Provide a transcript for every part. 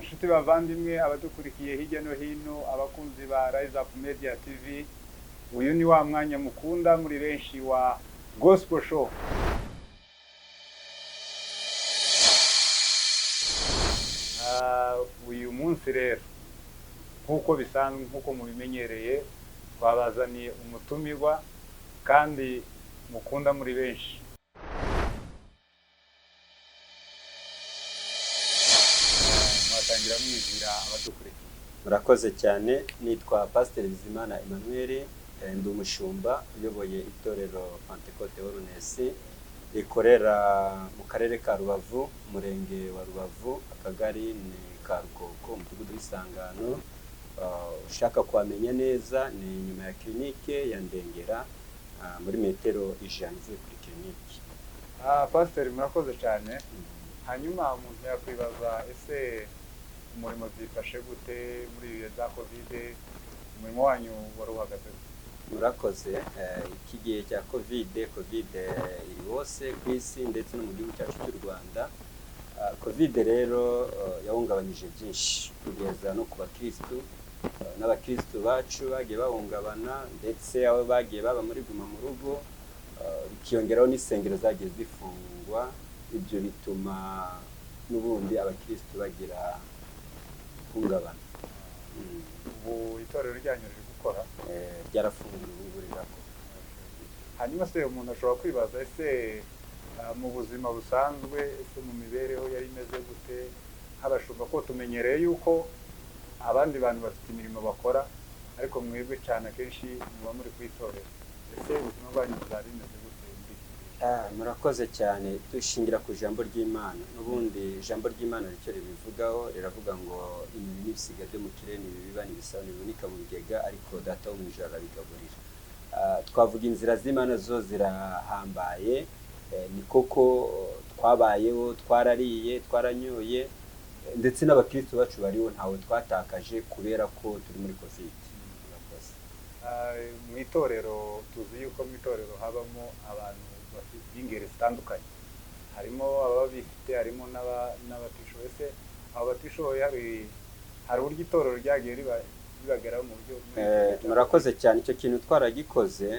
Inshuti bavandimwe, abadukurikiye hirya no hino, abakunzi ba Rise Up Media TV, uyu ni wa mwanya mukunda muri benshi wa Gospel Show. Uyu munsi rero, nk'uko bisanzwe, nk'uko mubimenyereye, twabazaniye umutumirwa kandi mukunda muri benshi. Mwatangira mwibwira abadukurikiye. Murakoze cyane. Nitwa Pasiteri Bizimana Emmanuel, ndi umushumba uyoboye itorero Pentecote Holiness rikorera mu karere ka Rubavu, umurenge wa Rubavu, akagari ni ka Rukoko, umudugudu w'Isangano. Ushaka kuhamenya neza ni inyuma ya kirinike ya Ndengera, muri metero 100 uvuye kuri kirinike. Pasiteri, murakoze cyane. Hanyuma umuntu yakwibaza, ese umurimo byifashe gute muri ibi bihe bya Covid? Umurimo wanyu wari uhagaze gute? Murakoze. Iki gihe cya Covid iri hose ku isi ndetse no mu gihugu cyacu cy'u Rwanda. Covid rero yahungabanyije byinshi kugeza no ku bakirisitu. N'abakirisitu bacu bagiye bahungabana, ndetse aho bagiye baba muri guma mu rugo, bikiyongeraho n'insengero zagiye zifungwa. Ibyo bituma n'ubundi abakirisitu bagira ihungabana. Ubu itorero ryanyu riri gukora? Ryarafunguye, ubu rirakora. Hanyuma se umuntu ashobora kwibaza, ese mu buzima busanzwe, ese mu mibereho yari imeze gute nk'abashumba, ko tumenyereye yuko abandi bantu bafite imirimo bakora, ariko mwebwe cyane akenshi muba muri ku itorero, ese ubuzima bwanyu bwari bimeze gute muri iki gihe? Murakoze cyane. Dushingira ku ijambo ry'Imana. N'ubundi ijambo ry'Imana ricyo ribivugaho, riravuga ngo inyoni n'ibisiga byo mu kirere ntibibiba, ntibisaba, ntibihunika mu bigega, ariko Data wo mu ijuru arabigaburira. Twavuga inzira z'Imana zo zirahambaye. Ni koko twabayeho, twarariye, twaranyoye, ndetse n'abakristo bacu bariho, ntawe twatakaje kubera ko turi muri Covid. Murakoze. Mu itorero tuzi yuko mu itorero habamo abantu b'ingeri zitandukanye, harimo ababa bifite, harimo n'abatishoboye. Ese abo batishoboye hari uburyo itorero ryagiye ribageraho mu buryo muri iki gihe cya Murakoze cyane. Icyo kintu twaragikoze.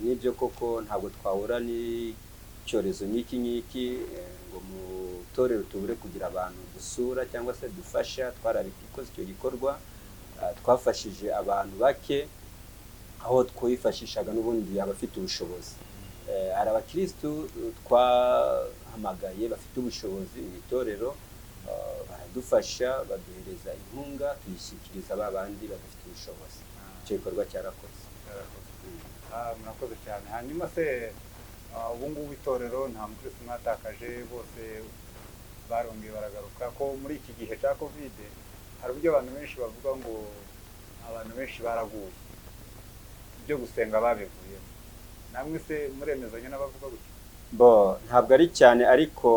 N'ibyo koko ntabwo twahura n'icyorezo nk'iki ngiki ngo mu itorero tubure kugira abantu dusura cyangwa se dufasha. Twarabikoze icyo gikorwa. Twafashije abantu bake, aho twifashishaga n'ubundi abafite ubushobozi. Hari abakirisitu twahamagaye bafite ubushobozi mu itorero, baradufasha, baduhereza inkunga, tuyishyikiriza ba bandi badafite ubushobozi. Icyo gikorwa cyarakoze. Cyarakoze. Murakoze cyane. Hanyuma se ubu ngubu itorero nta mukirisitu mwatakaje, bose barongeye baragaruka? Ko muri iki gihe cya Covid hari uburyo abantu benshi bavuga ngo abantu benshi baraguye, ibyo gusenga babivuyemo, namwe se muremezanya n'abavuga gutyo? Bo ntabwo ari cyane, ariko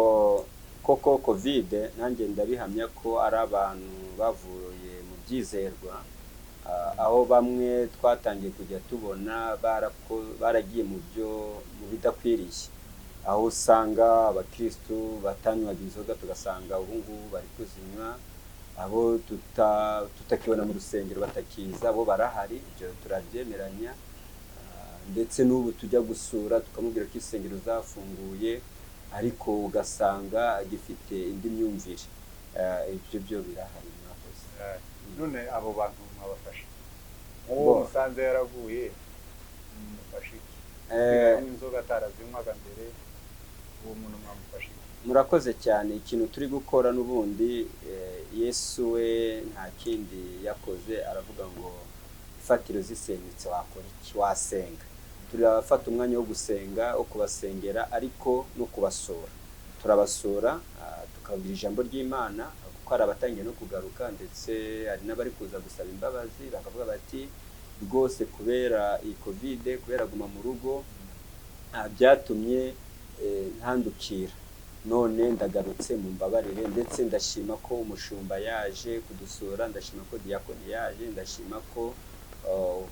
koko Covid nanjye ndabihamya ko ari abantu bavuye mu byizerwa, aho bamwe twatangiye kujya tubona baragiye mu bidakwiriye, aho usanga abakirisitu batanywaga inzoga tugasanga ubu ngubu bari kuzinywa, abo tutakibona mu rusengero batakiza, bo barahari, ibyo turabyemeranya. Ndetse n'ubu tujya gusura tukamubwira ko insengero zafunguye, ariko ugasanga agifite indi myumvire. Ibyo byo birahari. Murakoze. None abo bantu mwabafasha, nk'uwo musanze yaraguye mufashe iki? Inzoga atarazinywaga mbere, uwo muntu mwamufashe iki? Murakoze cyane. Ikintu turi gukora n'ubundi, Yesu we nta kindi yakoze, aravuga ngo imfatiro zisenyutse wakora iki? Wasenga. Turafata umwanya wo gusenga, wo kubasengera, ariko no kubasura. Turabasura, tukababwira ijambo ry'Imana, kuko hari abatangiye no kugaruka, ndetse hari n'abari kuza gusaba imbabazi, bakavuga bati rwose kubera iyi Covid, kubera guma mu rugo, byatumye ntandukira, none ndagarutse, mumbabarire. Ndetse ndashima ko umushumba yaje kudusura, ndashima ko diyakoni yaje, ndashima ko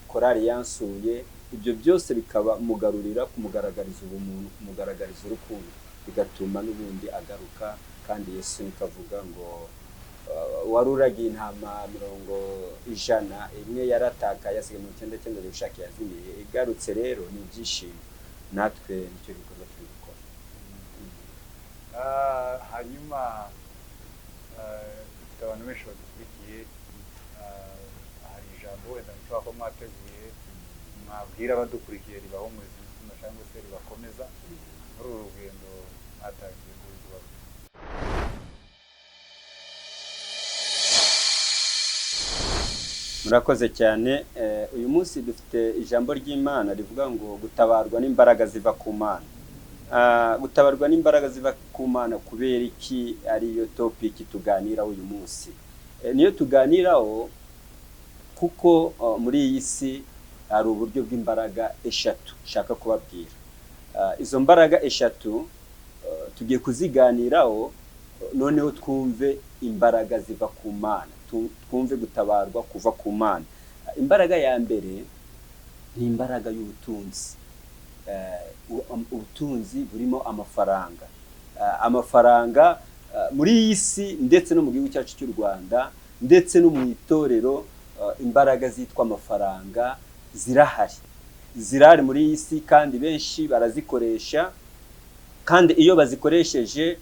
korali yansuye. Ibyo byose bikaba mugarurira, kumugaragariza ubumuntu, kumugaragariza urukundo, bigatuma n'ubundi agaruka. Kandi Yesu niko avuga ngo Wari uragiye intama 100, imwe yaratakaye, asigaye 99 ajya gushaka iyazimiye, igarutse rero ni ibyishimo. Natwe nicyo gikorwa turi gukora. Hanyuma dufite abantu benshi badukurikiye. Hari ijambo wenda mushobora kuba mwateguye mwabwira abadukurikiye ribahumuriza imitima cyangwa se ribakomeza muri uru rugendo mwatangiye rw'ivugabutumwa? Murakoze cyane. Uyu munsi dufite ijambo ry'Imana rivuga ngo gutabarwa n'imbaraga ziva ku Mana. Gutabarwa n'imbaraga ziva ku Mana, kubera iki ariyo topic tuganiraho uyu munsi? Niyo tuganiraho kuko muri iyi si hari uburyo bw'imbaraga eshatu nshaka kubabwira. Izo mbaraga eshatu tugiye kuziganiraho, noneho twumve imbaraga ziva ku Mana, twumve gutabarwa kuva ku Mana. Imbaraga ya mbere ni imbaraga y'ubutunzi. Ubutunzi burimo amafaranga. Amafaranga muri iyi si ndetse no mu gihugu cyacu cy'u Rwanda ndetse no mu itorero, imbaraga zitwa amafaranga zirahari, zirahari muri iyi si, kandi benshi barazikoresha, kandi iyo bazikoresheje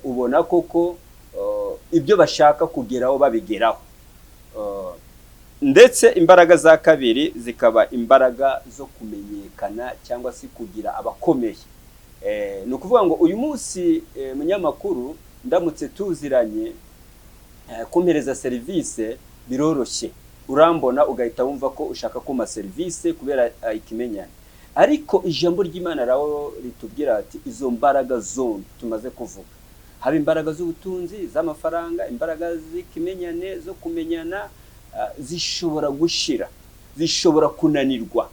ubona koko ibyo bashaka kugeraho babigeraho. Ndetse imbaraga za kabiri zikaba imbaraga zo kumenyekana cyangwa se kugira abakomeye. Ni ukuvuga ngo uyu munsi, munyamakuru, ndamutse tuziranye, kumpereza serivisi biroroshye, urambona ugahita wumva ko ushaka kumpa serivisi kubera ikimenyane. Ariko ijambo ry'Imana rawo ritubwira ati izo mbaraga zombi tumaze kuvuga, haba imbaraga z'ubutunzi z'amafaranga, imbaraga z'ikimenyane zo kumenyana, zishobora gushira, zishobora kunanirwa.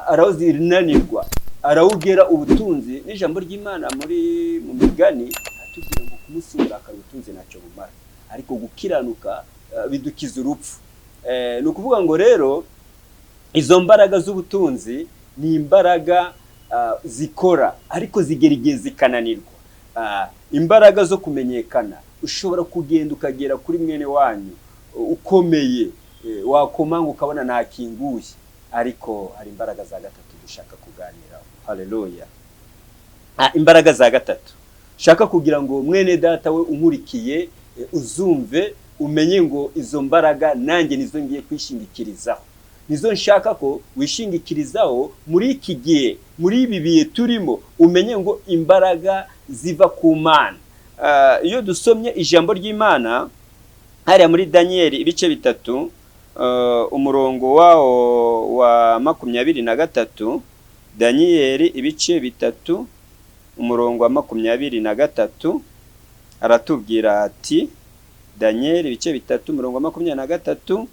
Araho zinanirwa, arawugera ubutunzi. N'ijambo ry'Imana muri mu Migani atubwira ngo ku munsi w'uburakari ubutunzi ntacyo bumara, ariko gukiranuka bidukiza urupfu. Ni ukuvuga ngo rero izo mbaraga z'ubutunzi ni imbaraga zikora, ariko zigera igihe zikananirwa. Imbaraga zo kumenyekana, ushobora kugenda ukagera kuri mwene wanyu ukomeye, wakomanga ukabona ntakinguye. Ariko hari imbaraga za gatatu dushaka kuganiraho. Haleluya! Imbaraga za gatatu shaka kugira ngo mwene data we unkurikiye, uzumve umenye ngo izo mbaraga nanjye nizo ngiye kwishingikirizaho, nizo nshaka ko wishingikirizaho muri iki gihe, muri ibi bihe turimo, umenye ngo imbaraga ziva ku Mana. Iyo dusomye ijambo ry'Imana hariya muri Daniyeli ibice 3, umurongo wawo wa 23, Daniyeli ibice 3 umurongo wa 23, aratubwira ati, Daniyeli ibice 3 umurongo wa 23,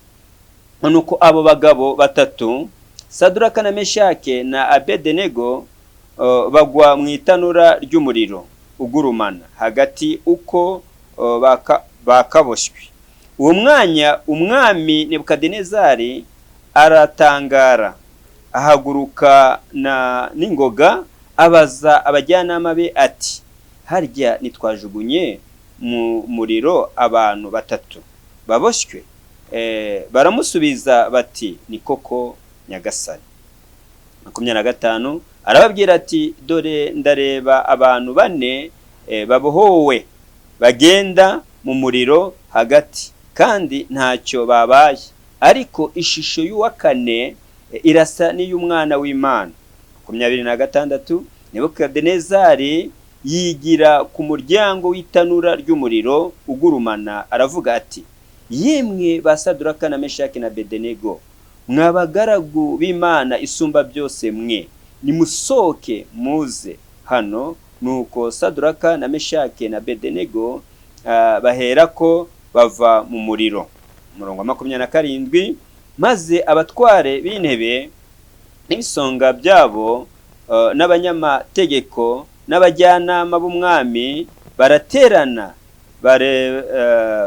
nuko abo bagabo batatu Saduraka na Meshake na Abedenego bagwa mu itanura ry'umuriro ugurumana hagati uko bakaboshywe. Uwo mwanya umwami Nebukadinezari aratangara, ahaguruka na n'ingoga, abaza abajyanama be ati harya ntitwajugunye mu muriro abantu batatu baboshywe? Baramusubiza bati ni koko nyagasani. 25 arababwira ati dore ndareba abantu bane babohowe bagenda mu muriro hagati, kandi ntacyo babaye, ariko ishusho y'uwa kane irasa n'iy'umwana w'Imana. 26 Nebukadinezari yigira ku muryango w'itanura ry'umuriro ugurumana, aravuga ati yemwe ba Saduraka na Meshaki na Abedenego, mwabagaragu b'Imana isumba byose mwe, nimusohoke muze hano. Nuko Saduraka na Meshaki na Abedenego baherako bava mu muriro. Umurongo wa 27, maze abatware b'intebe n'ibisonga byabo n'abanyamategeko n'abajyanama b'umwami baraterana,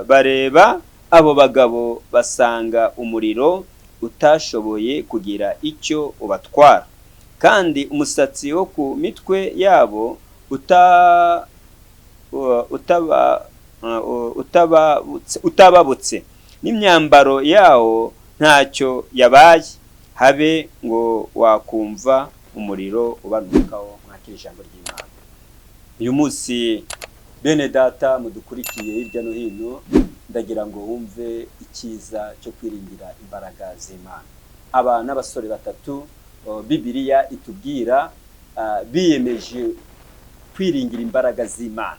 bareba abo bagabo basanga umuriro utashoboye kugira icyo ubatwara, kandi umusatsi wo ku mitwe yabo utababutse, n'imyambaro yawo ntacyo yabaye, habe ngo wakumva umuriro ubanukaho. Mwakira ijambo ry'Imana. Uyu munsi, bene data mudukurikiye hirya no hino, ndagira ngo wumve icyiza cyo kwiringira imbaraga z'Imana. Aba n'abasore batatu Bibiliya itubwira biyemeje kwiringira imbaraga z'Imana.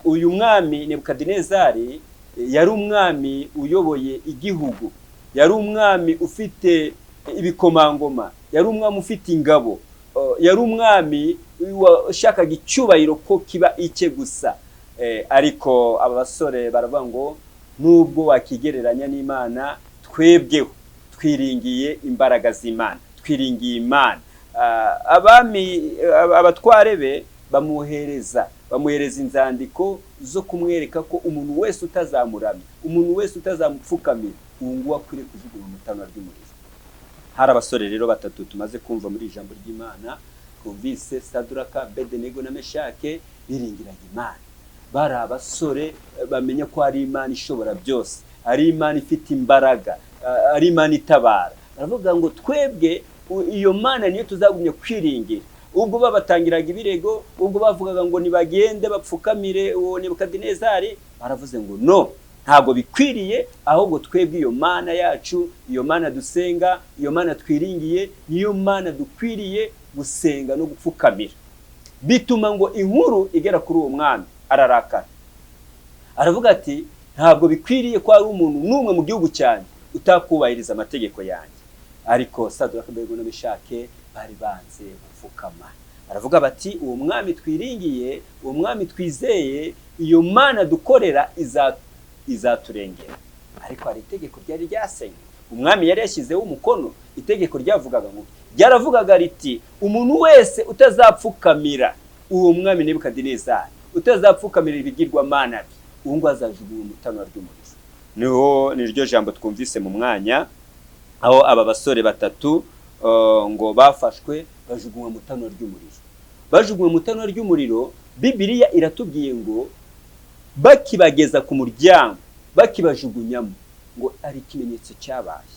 Uyu mwami Nebukadinezari yari umwami uyoboye igihugu, yari umwami ufite ibikomangoma, yari umwami ufite ingabo, yari umwami washakaga icyubahiro ko kiba icye gusa. Ariko aba basore baravuga ngo nubwo wakigereranya n'Imana, twebweho twiringiye imbaraga z'Imana, twiringiye Imana. Abami, abatware be bamuhereza inzandiko zo kumwereka ko umuntu wese utazamuramya, umuntu wese utazamupfukamira, uwo nguwo akwiriye kujugunywa mu itanura ry'umuriro. Hari abasore rero batatu tumaze kumva muri ijambo ry'Imana. Twumvise Saduraka, Bedenego na Meshake biringiraga Imana. Bari abasore bamenya ko hari Imana ishobora byose, ari Imana ifite imbaraga, ari Imana itabara. Baravuga ngo twebwe iyo Mana niyo tuzagumya kwiringira. Ubwo babatangiraga ibirego, ubwo bavugaga ngo nibagende bapfukamire uwo Nebukadinezari, baravuze ngo no, ntabwo bikwiriye, ahubwo twebwe iyo Mana yacu, iyo Mana dusenga, iyo Mana twiringiye, niyo Mana dukwiriye gusenga no gupfukamira. Bituma ngo inkuru igera kuri uwo mwami, ararakara, aravuga ati ntabwo bikwiriye ko hari umuntu n'umwe mu gihugu cyanjye utakubahiriza amategeko yanjye. Ariko Saduraka, Abedenego na Meshake bari banze gupfukama. Baravuga bati uwo mwami twiringiye, uwo mwami twizeye, iyo Mana dukorera izaturengera. Ariko hari itegeko ryari ryasenywe, umwami yari yashyizeho umukono. Itegeko ryavugaga ngo, ryaravugaga riti umuntu wese utazapfukamira uwo mwami Nebukadinezari, utazapfukamira ibigirwamana bye, uwo nguwo azajugunywa mu itanura ry'umuriro. Niho niryo jambo twumvise mu mwanya, aho aba basore batatu ngo bafashwe bajugunywa mu itanura ry'umuriro. Bajugunywe mu itanura ry'umuriro, Bibiliya iratubwiye ngo bakibageza ku muryango, bakibajugunyamo, ngo ari ikimenyetso cyabaye,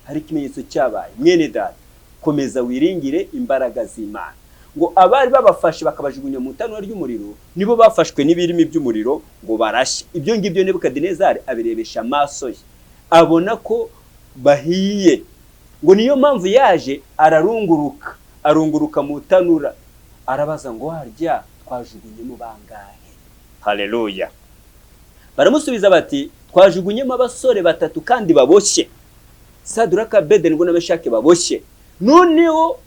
hari ikimenyetso cyabaye. Mwene data, komeza wiringire imbaraga z'Imana. Ngo abari babafashe bakabajugunya mu itanura ry'umuriro nibo bafashwe n'ibirimi by'umuriro ngo barashye. Ibyo ngibyo Nebukadinezari abirebesha amaso ye, abona ko bahiye. Ngo niyo mpamvu yaje ararunguruka, arunguruka mu itanura, arabaza ngo harya twajugunyemo bangahe? Haleluya! Baramusubiza bati twajugunyemo abasore batatu kandi baboshye, Saduraka, Abedenego na Meshake baboshye. Noneho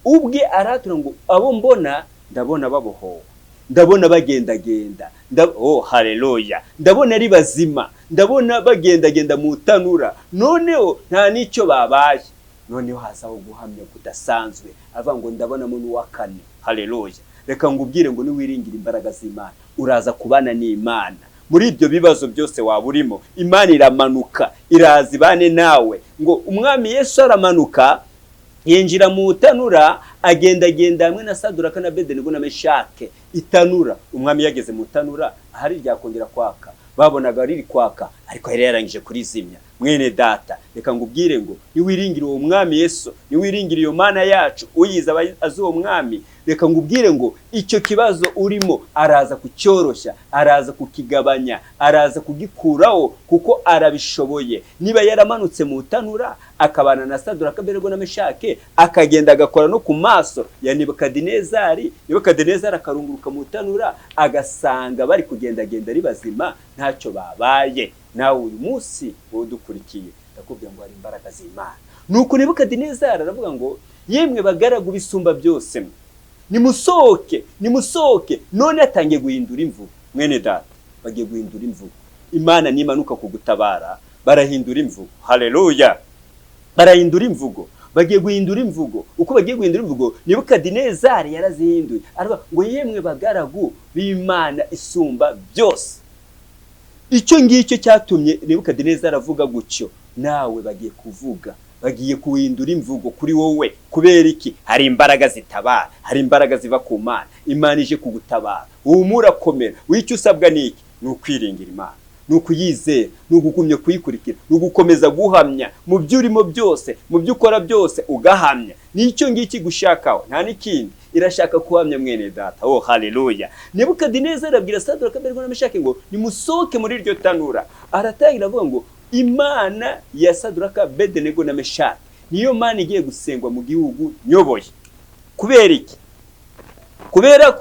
ubwe aratura ngo abo mbona, ndabona babohowe, ndabona bagendagenda, oh haleluya, ndabona ari bazima, ndabona bagendagenda mu itanura, noneho nta n'icyo babaye. Noneho hazaho guhamya kudasanzwe, avuga ngo ndabonamo n'uwa kane. Haleluya! Reka ngubwire ngo niwiringira imbaraga z'Imana, uraza kubana n'Imana muri ibyo bibazo byose waba urimo. Imana iramanuka, iraza ibane nawe. Ngo umwami Yesu aramanuka, yinjira mu itanura, agendagenda hamwe na Saduraka na Abedenego na Meshake. Itanura, umwami yageze mu itanura, ahari ryakongera kwaka. Babonaga riri kwaka, ariko yari yarangije kurizimya. Mwene data, reka ngubwire ngo niwiringira uwo mwami Yesu, niwiringira iyo Mana yacu, uyizi aba azi uwo mwami. Reka ngubwire ngo icyo kibazo urimo araza kucyoroshya, araza kukigabanya, araza kugikuraho, kuko arabishoboye. Niba yaramanutse mu itanura akabana na Saduraka, Abedenego na Meshake, akagenda agakora no ku maso ya Nebukadinezari, Nebukadinezari akarunguruka mu itanura agasanga bari kugendagenda ari bazima, ntacyo babaye, nawe uyu munsi wowe udukurikiye, ndakubwira ngo hari imbaraga z'Imana. Nuko Nebukadinezari aravuga ngo yemwe bagaragu b'Isumba byose mwe, nimusohoke, nimusohoke. None atangiye guhindura imvugo. Mwene data, bagiye guhindura imvugo. Imana nimanuka kugutabara, barahindura imvugo. Haleluya! Barahindura imvugo, bagiye guhindura imvugo. Uko bagiye guhindura imvugo, Nebukadinezari yarazihinduye, aravuga ngo yemwe bagaragu b'Imana isumba byose. Icyo ngicyo cyatumye Nebukadinezari avuga gutyo, nawe bagiye kuvuga, bagiye kuhindura imvugo kuri wowe. Kubera iki? Hari imbaraga zitabara, hari imbaraga ziva ku Mana. Imana ije kugutabara. Humura, komera. Wicyo usabwa ni iki? Ni ukwiringira Imana, ni ukuyizera, ni ukugumya kuyikurikira, ni ugukomeza guhamya mu byo urimo byose, mu byo ukora byose ugahamya. Nicyo ngiki gushakaho, nta n'ikindi. Irashaka kuhamya mwene data. Oh haleluya. Nebukadinezari abwira Sadraka, Abedenego na Meshaki ngo nimusohoke muri iryo tanura. Aratangira avuga ngo Imana ya Sadraka, Abedenego na Meshaki niyo Mana igiye gusengwa mu gihugu nyoboye. Kubera iki? Kubera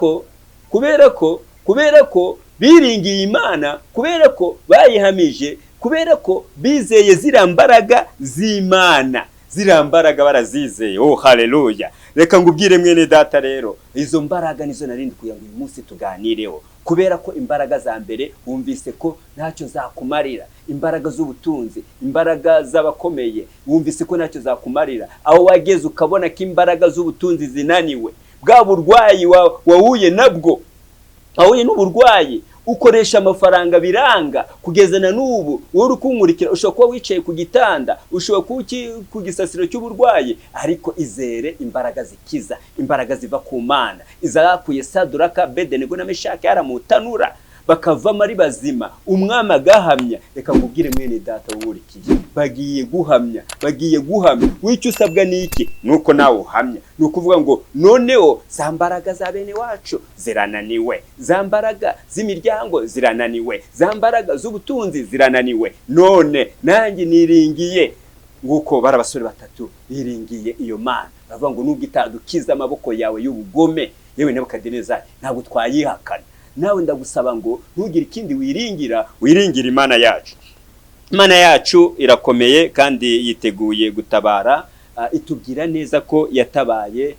ko biringiye Imana, kubera ko bayihamije, kubera ko bizeye ziriya mbaraga z'Imana, ziriya mbaraga barazizeye. Oh haleluya. Reka ngubwire mwene data rero, izo mbaraga nizo narindi kugira ngo uyu munsi tuganireho, kubera ko imbaraga za mbere wumvise ko ntacyo zakumarira, imbaraga z'ubutunzi, imbaraga z'abakomeye wumvise ko ntacyo zakumarira. Aho wageze ukabona ko imbaraga z'ubutunzi zinaniwe, bwa burwayi wahuye nabwo, wahuye n'uburwayi ukoresha amafaranga biranga kugeza na n'ubu. Wowe uri kunkurikira ushobora kuba wicaye ku gitanda, ushobora kuba ku gisasiro cy'uburwayi, ariko izere imbaraga zikiza, imbaraga ziva ku Mana, izakuye Saduraka, Abedenego na Meshaki yaramutanura bakavamo ari bazima, umwami agahamya. Reka nkubwire mwene data wurikiye, bagiye guhamya, bagiye guhamya. Wicyo usabwa ni iki? Nuko nawe uhamya. Ni ukuvuga ngo noneho za mbaraga za bene wacu zirananiwe, za mbaraga z'imiryango zirananiwe, za mbaraga z'ubutunzi zirananiwe, none nanjye niringiye nguko bari abasore batatu biringiye iyo Mana. Baravuga ngo nubwo itadukiza amaboko yawe y'ubugome, yewe Nebukadinezari, ntabwo twayihakana. Nawe ndagusaba ngo ntugire ikindi wiringira, wiringira Imana yacu. Imana yacu irakomeye kandi yiteguye gutabara. Itubwira neza ko yatabaye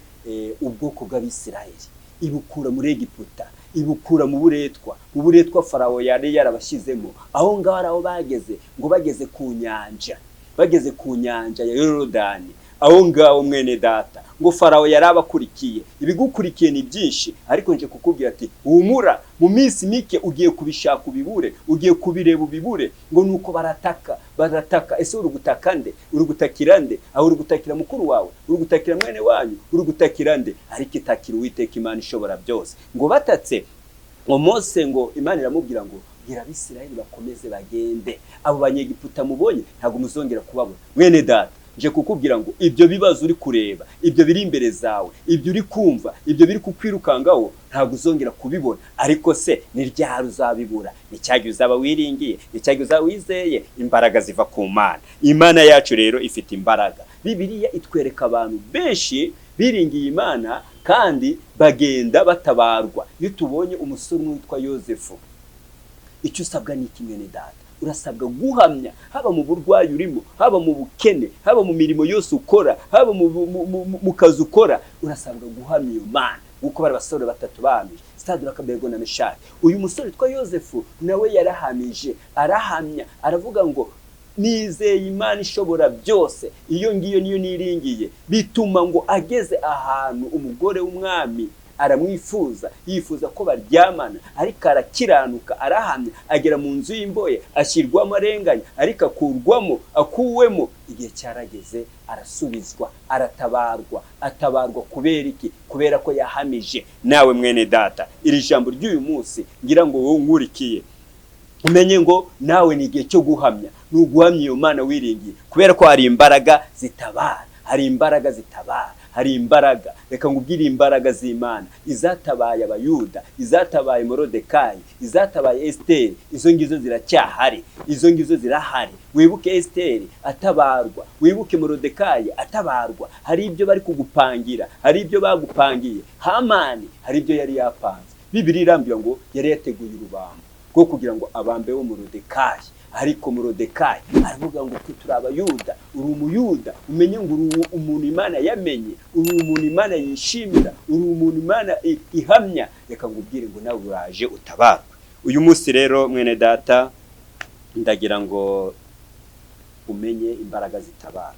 ubwoko bw'Abisirayeli, ibukura muri Egiputa, ibukura mu buretwa, mu buretwa Farawo yari yarabashyizemo. Aho ngaho ari aho bageze, ngo bageze ku nyanja, bageze ku nyanja ya Yorodani, aho ngaho mwene data, ngo Farawo yari abakurikiye. Ibigukurikiye ni byinshi, ariko nje kukubwira ati humura, mu minsi mike ugiye kubishaka ubibure, ugiye kubireba ubibure. Ngo nuko barataka, barataka. Ese uri gutaka nde? Uri gutakira nde? Aho uri gutakira mukuru wawe, uri gutakira mwene wanyu, uri gutakira nde? Ariko itakira Uwiteka Imana ishobora byose. Ngo batatse, ngo Mose, ngo Imana iramubwira ngo bwira Abisirayeli bakomeze bagende, abo Banyegiputa mubonye ntabwo muzongera kubabona. Mwene data, nje kukubwira ngo ibyo bibazo uri kureba, ibyo biri imbere zawe, ibyo uri kumva, ibyo biri kukwirukangaho, ntabwo uzongera kubibona. Ariko se ni ryari uzabibura? Ni cya gihe uzaba wiringiye, ni cya gihe uzaba wizeye imbaraga ziva ku Mana. Imana yacu rero ifite imbaraga. Bibiliya itwereka abantu benshi biringiye Imana kandi bagenda batabarwa. Iyo tubonye umusore umwe witwa Yosefu, icyo usabwa ni iki mwene data? Urasabwa guhamya, haba mu burwayi urimo, haba mu bukene, haba mu mirimo yose ukora, haba mu kazi ukora, urasabwa guhamya iyo Mana nk'uko bari abasore batatu bahamije, Sadraka, Abedenego na Meshaki. Uyu musore witwa Yosefu nawe yarahamije, arahamya, aravuga ngo nizeye Imana ishobora byose, iyo ngiyo niyo niringiye. Bituma ngo ageze ahantu umugore w'umwami aramwifuza, yifuza ko baryamana, ariko arakiranuka, arahamya, agera mu nzu y'imbohe, ashyirwamo arenganya, ariko akurwamo. Akuwemo, igihe cyarageze arasubizwa, aratabarwa. Atabarwa kubera iki? Kubera ko yahamije. Nawe mwene data, iri jambo ry'uyu munsi ngira ngo wowe nkurikiye umenye ngo nawe ni igihe cyo guhamya, ni uguhamya iyo Mana wiringiye, kubera ko hari imbaraga zitabara, hari imbaraga zitabara, hari imbaraga. Reka ngubwire imbaraga z'Imana izatabaye Abayuda, izatabaye Morodekayi, izatabaye Esiteri, izo ngizo ziracyahari, izo ngizo zirahari. Wibuke Esiteri atabarwa, wibuke Morodekayi atabarwa. Hari ibyo bari kugupangira, hari ibyo bagupangiye. Hamani hari ibyo yari yapanze. Bibiliya irambwira ngo yari yateguye urubambo rwo kugira ngo abambe wo Morodekayi, ariko Morodekayi aravuga ngo twe turi Abayuda. Uri Umuyuda, umenye ngo uri umuntu Imana yamenye, uri umuntu Imana yishimira, uri umuntu Imana ihamya. Reka ngubwire ngo nawe uraje utabarwe uyu munsi. Rero mwene data, ndagira ngo umenye imbaraga zitabara,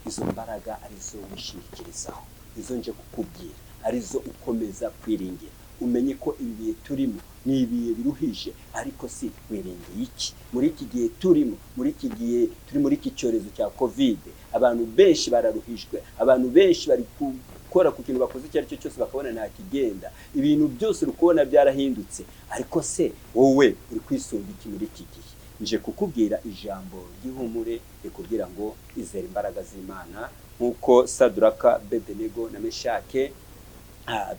izo mbaraga arizo wishingikirizaho, izo nje kukubwira arizo ukomeza kwiringira. Umenye ko ibi bihe turimo ni ibihe biruhije, ariko si wiringiye iki muri iki gihe turimo, muri iki gihe turi muri iki cyorezo cya COVID? Abantu benshi bararuhijwe, abantu benshi bari ku gukora ku kintu bakoze icyo ari cyo cyose bakabona nta kigenda, ibintu byose uri kubona byarahindutse. Ariko se wowe uri kwisunga iki muri iki gihe? Nje kukubwira ijambo ry'ihumure rikubwira ngo izere imbaraga z'Imana, nk'uko Saduraka, Bedenego na Meshake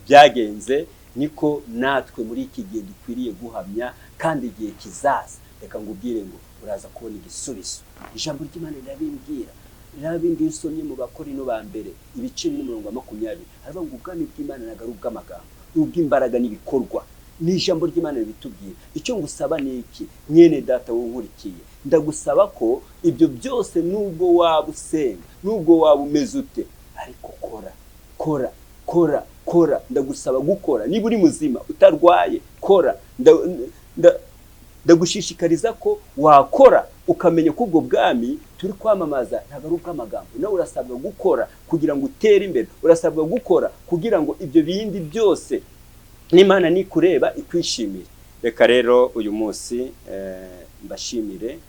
byagenze, niko natwe muri iki gihe dukwiriye guhamya, kandi igihe kizaza reka ngubwire ngo uraza kubona igisubizo. Ijambo ry'Imana rirabimbwira, iyo usomye mu Bakorino ba mbere ibice 4:20, haravuga ngo ubwami bw'Imana ntabwo ari ubw'amagambo, ni ubw'imbaraga n'ibikorwa. Ni ijambo ry'Imana ribitubwira. Icyo ngusaba ni iki, mwene data wowe unkurikiye? Ndagusaba ko ibyo byose, nubwo waba usenga, nubwo waba umeze ute, ariko kora, kora, kora, kora. Ndagusaba gukora. Niba uri muzima utarwaye, kora. Ndagushishikariza ko wakora, ukamenya ko ubwo bwami turi kwamamaza ntabwo ari ubw'amagambo. Nawe urasabwa gukora kugira ngo utere imbere, urasabwa gukora kugira ngo ibyo bindi byose n'Imana nikureba ikwishimire. Reka rero uyu munsi mbashimire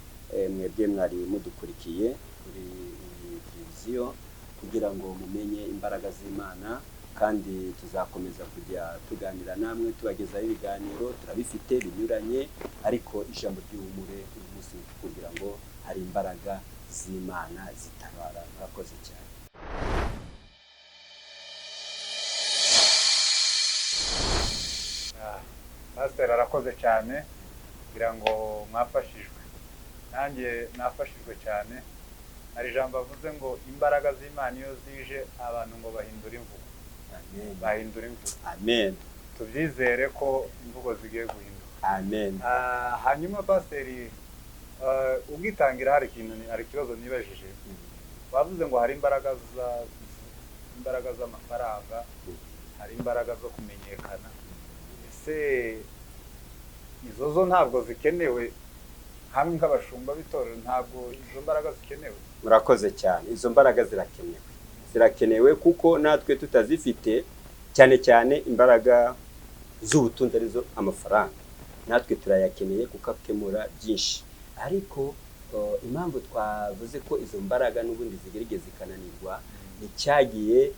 mwebwe mwari mudukurikiye kuri iyi televiziyo, kugira ngo mumenye imbaraga z'Imana, kandi tuzakomeza kujya tuganira namwe, tubagezaho ibiganiro turabifite binyuranye, ariko ijambo ry'ihumure uyu munsi ni kugira ngo hari imbaraga z'Imana zitabara. Murakoze cyane. Pasiteri arakoze cyane, kugira ngo mwafashijwe, nanjye nafashijwe cyane. Hari ijambo avuze ngo imbaraga z'Imana iyo zije abantu ngo bahindura imvugo. Amen. Bahindura imvugo. Amen. Tubyizere ko imvugo zigiye guhinduka. Amen. Hanyuma pasiteri, ubwitangira hari ikintu, hari ikibazo nibajije. Bavuze ngo hari imbaraga z'amafaranga, hari imbaraga zo kumenyekana. Ese izo zo ntabwo zikenewe? Hamwe nk'abashumba b'itorero ntabwo izo mbaraga zikenewe? Murakoze cyane. Izo mbaraga zirakenewe, zirakenewe kuko natwe tutazifite, cyane cyane imbaraga z'ubutunzi arizo amafaranga, natwe turayakeneye kuko akemura byinshi. Ariko impamvu twavuze ko izo mbaraga n'ubundi zigerageza zikananirwa, ni cyagiye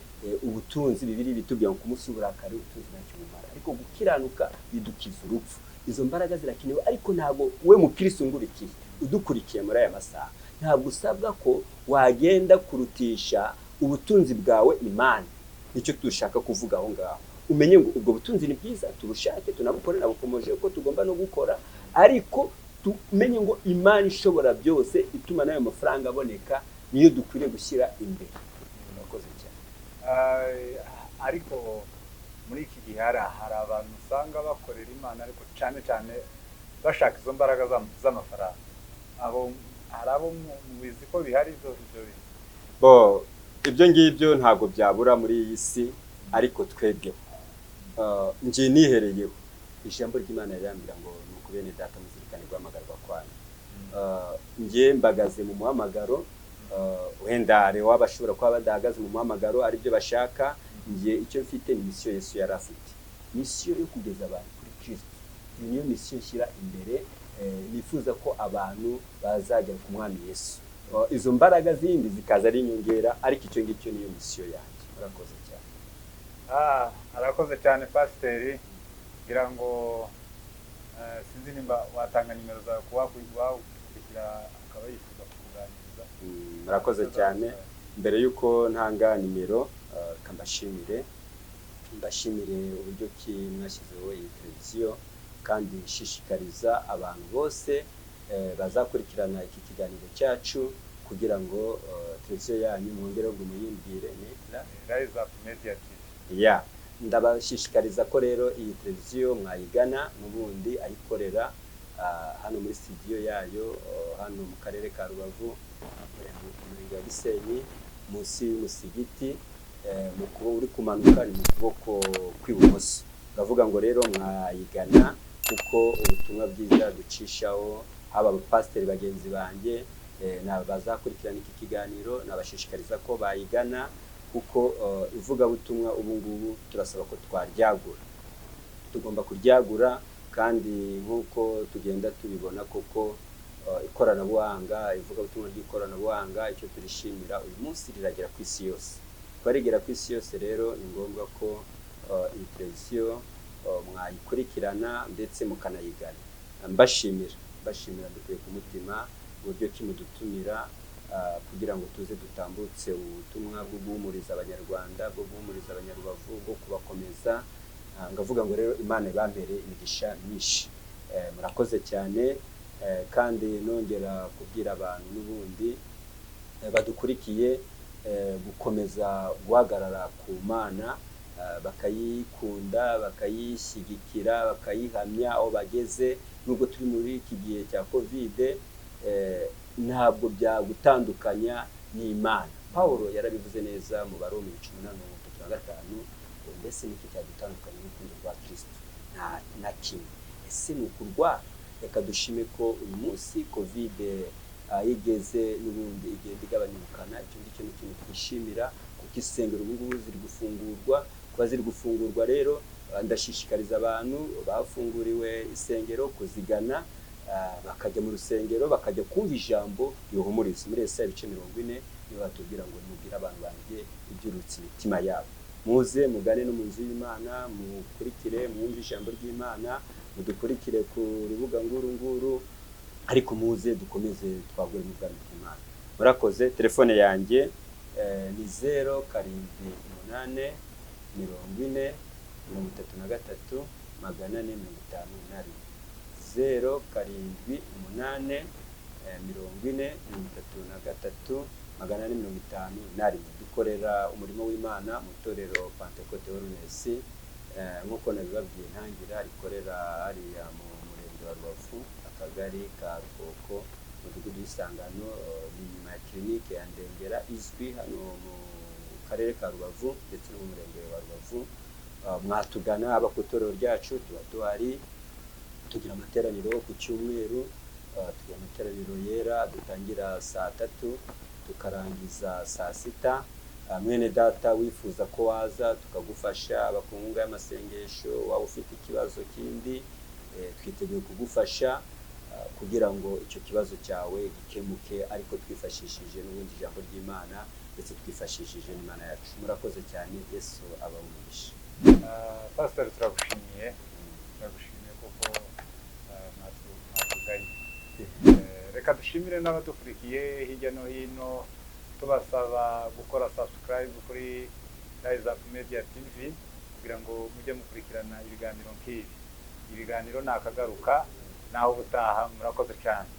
ubutunzi bibiri bitubwira ngo ku munsi w'uburakari ubutunzi ntacyo bumara, ariko gukiranuka bidukiza urupfu. Izo mbaraga zirakenewe, ariko ntabwo we mukirisitu ungurikiye udukurikiye muri aya masaha, ntabwo usabwa ko wagenda kurutisha ubutunzi bwawe Imana. Nicyo dushaka kuvuga aho ngaho. Umenye ngo ubwo butunzi ni bwiza, tubushake, tunabukore, nabukomoje ko tugomba no gukora, ariko tumenye ngo Imana ishobora byose ituma n'ayo mafaranga aboneka, niyo dukwiriye gushyira imbere. Murakoze cyane. Ariko muri iki gihe hari abantu usanga bakorera Imana, ariko cyane cyane bashaka izo mbaraga z'amafaranga. Abo hari abo mubizi ko bihari ibyo bintu? Bo ibyo ngibyo ntabwo byabura muri iyi si, ariko twebwe ngiye nihereyeho ijambo ry'Imana rirambwira ngo nuko bene data muzirikane guhamagarwa kwanyu. Ngiye mbagaze mu muhamagaro, wenda hari wabashobora kuba badahagaze mu muhamagaro aribyo bashaka. Ngiye icyo mfite ni misiyo Yesu yari afite, misiyo yo kugeza abantu kuri Kristo. Iyo niyo misiyo nshyira imbere, nifuza ko abantu bazagera ku mwami Yesu. Izo mbaraga zindi zikaza ari inyongera, ariko icyo ngicyo niyo misiyo yanjye. Murakoze cyane. Arakoze cyane pasiteri. Ngira ngo sinzi nimba watanga nimero zawe kuwakurikira akaba yifuza kukuganiriza. Murakoze cyane. Mbere y'uko ntanga nimero, mbashimire uburyo ki mwashyizeho iyi televiziyo, kandi nshishikariza abantu bose bazakurikirana iki kiganiro cyacu kugira ngo televiziyo yanyu mwongere ngo muyimbwire ni Rise Up Media TV. Ya, ndabashishikariza ko rero iyi televiziyo mwayigana, n'ubundi ayikorera hano muri studio yayo, hano mu karere ka Rubavu, mu murenge wa Gisenyi, munsi y'umusigiti, mu kuba uri kumanuka ni mu kuboko kw'ibumoso. Uravuga ngo rero mwayigana, kuko ubutumwa bwiza ducishaho, haba abapasiteri bagenzi banjye bazakurikirana iki kiganiro, nabashishikariza ko bayigana, kuko ivugabutumwa ubu ngubu turasaba ko twaryagura, tugomba kuryagura. Kandi nk'uko tugenda tubibona koko, ikoranabuhanga, ivugabutumwa ry'ikoranabuhanga, icyo turishimira uyu munsi riragera ku isi yose. Kuba rigera ku isi yose rero ni ngombwa ko iyi televiziyo mwayikurikirana ndetse mukanayigana. Mbashimira mbikuye ku mutima uburyo ki mudutumira kugira ngo tuze dutambutse ubutumwa bwo guhumuriza Abanyarwanda, bwo guhumuriza Abanyarubavu, bwo kubakomeza. Ngavuga ngo rero Imana ibambere imigisha myinshi. Murakoze cyane. Kandi nongera kubwira abantu n'ubundi badukurikiye gukomeza guhagarara ku Mana, bakayikunda, bakayishyigikira, bakayihamya aho bageze. Nubwo turi muri iki gihe cya Kovide, ntabwo byagutandukanya n'Imana. Pawulo yarabivuze neza mu Baroma 8:35 ngo mbese niki cyadutandukanya n'urukundo rwa Kristo? Nta na kimwe. Ese ni ukurwara? Reka dushime ko uyu munsi Kovide igeze n'ubundi igenda igabanya ubukana. Icyo ngicyo ni ikintu twishimira, kuko insengero ubu ngubu ziri gufungurwa. Kuba ziri gufungurwa rero, ndashishikariza abantu bafunguriwe insengero kuzigana, bakajya mu rusengero, bakajya kumva ijambo rihumuriza. Muri Yesaya 40 niho batubwira ngo nimubwire abantu banjye ibyurutse imitima yabo. Muze mugane no mu nzu y'Imana, mukurikire, mwumve ijambo ry'Imana, mudukurikire ku rubuga nguru nguru, ariko muze dukomeze twagure mu bwami bw'Imana. Murakoze. Telefone yanjye ni 078 40 33 451, 078 40 33 451. Dukorera umurimo w'Imana mu itorero Pentecote Holiness, nk'uko nabibabwiye ntangira, rikorera hariya mu murenge wa Rubavu, akagari ka Rukoko, umudugudu w'Isangano, ni inyuma ya kirinike ya Ndengera izwi hano mu karere ka Rubavu ndetse no mu murenge wa Rubavu. Mwatugana haba ku itorero ryacu, tuba duhari, tugira amateraniro ku cyumweru, tugira amateraniro yera dutangira saa 3 tukarangiza saa 6. Mwene data wifuza ko waza tukagufasha, haba ku nkunga y'amasengesho, waba ufite ikibazo kindi, twiteguye kugufasha kugira ngo icyo kibazo cyawe gikemuke, ariko twifashishije n'ubundi ijambo ry'Imana ndetse twifashishije n'Imana yacu. Murakoze cyane. Yesu abahe umugisha. Pastor, turagushimiye, turagushimiye kuko mwatuganye. Reka dushimire n'abadukurikiye hirya no hino, tubasaba gukora subscribe kuri Rise Up Media TV kugira ngo mujye mukurikirana ibiganiro nk'ibi. Ibiganiro ni akagaruka, naho ubutaha. Murakoze cyane.